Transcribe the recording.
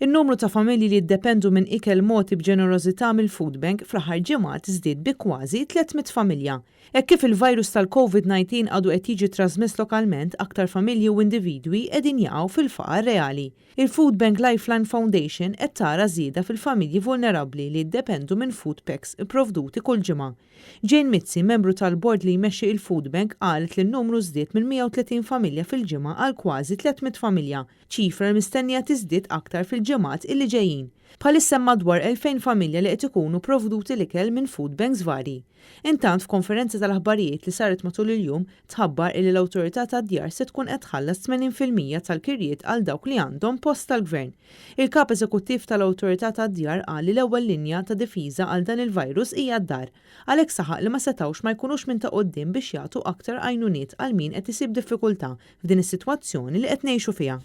In-numru ta' familji li jiddependu minn ikel mogħti b'ġenerożità mill-Food Bank fl-aħħar ġimgħat żdied bi kważi 300 familja. Hekk kif il-virus tal-Covid-19 għadu qed jiġi trasmess lokalment, aktar familji u individwi qegħdin jaqgħu fil-faqar reali. Il-Food Bank Lifeline Foundation qed tara żieda fil-familji vulnerabbli li jiddependu minn food packs ipprovduti kull ġimgħa. Jane Mizzi, membru tal-bord li jmexxi il-Food Bank, qalet li n-numru żdied minn 130 familja fil-ġimgħa għal kważi 300 familja, ċifra li mistennija tiżdied aktar fil-ġimgħat illi ġejjin. Bħalissa madwar 2000 familja li qed ikunu provduti l-ikel minn food banks vari. Intant, f'konferenza tal-aħbarijiet li saret matul il-jum, tħabbar illi l-awtorità tad-djar se tkun qed tħallas 80% tal-kirjiet għal dawk li għandhom post tal-gvern. Il-kap eżekuttiv tal-awtorità tad-djar qal li l-ewwel linja ta' difiża għal dan il-virus hija d-dar. Għalhekk saħaq li ma setgħux ma jkunux minn ta' quddiem biex jagħtu aktar għajnuniet għal min qed isib diffikultà f'din is-sitwazzjoni li qed ngħixu fiha.